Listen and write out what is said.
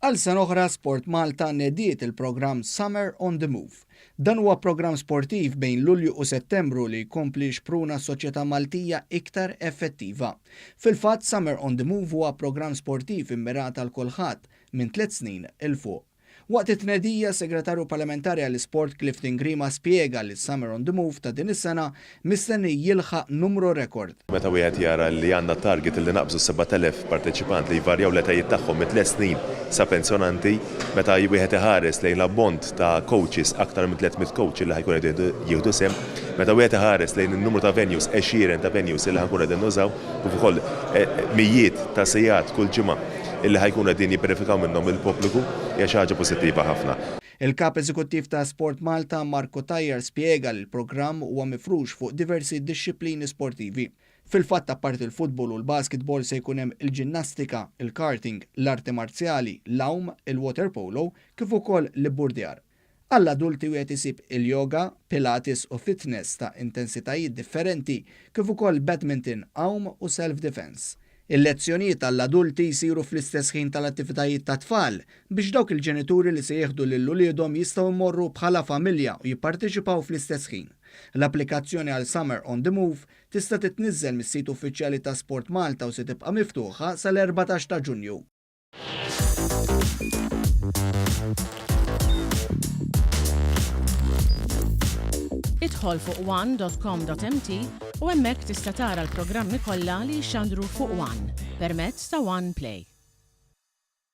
Għal sena oħra Sport Malta nediet il-programm Summer on the Move. Dan huwa programm sportiv bejn Lulju u Settembru li jkompli jixpruna soċjetà Maltija iktar effettiva. Fil-fatt Summer on the Move huwa programm sportiv immirat għal kulħadd minn tliet snin 'il fuq. Waqt it-tnedija, Segretarju Parlamentari għall-Isport Clifton Grima spjega li Summer on the Move ta' din is-sena mistenni jilħaq numru rekord. Meta wieħed jara li għandna target li naqbżu s-7,000 parteċipant li jvarjaw l-etajiet tagħhom minn tliet snin sa pensjonanti, meta wieħed iħares lejn l-ammont ta' coaches, aktar minn 300 coach li ħa jkunu qegħdin jieħdu sehem, meta wieħed iħares lejn in-numru ta' venues, għexieren ta' venues li ħa nkunu qegħdin nużaw, kif ukoll mijiet ta' sigħat kull ġimgħa illi ħa jkunu qegħdin jibbenefikaw minnhom il-pubbliku, hija xi ħaġa pożittiva ħafna. Il-Kap Eżekuttiv ta' Sport Malta, Mark Cutajar spjega li l-programm huwa mifrux fuq diversi dixxiplini sportivi. Fil-fatt apparti l-futbol u l-basketball se jkun hemm il-ġinnastika, il-karting, l-arti marzjali, l-għawm, il-waterpolo kif ukoll l-ibburdjar. Għall-adulti wieħed isib il-yoga, pilates u fitness ta' intensitajiet differenti kif ukoll badminton, għawm u self-defence. Il-lezzjonijiet għall-adulti jsiru fl-istess ħin tal-attivitajiet tat-tfal biex dawk il-ġenituri li se jieħdu lil uliedhom jistgħu jmorru bħala familja u jipparteċipaw fl-istess ħin. L-applikazzjoni għal Summer on the Move tista' titniżżel mis-sit uffiċjali ta' Sport Malta u se tibqa' miftuħa sal-14 ta' Ġunju. Idħol fuq one.com.mt u hemmhekk tista' tara l-programmi kollha li jixxandru fuq One permezz ta' One Play.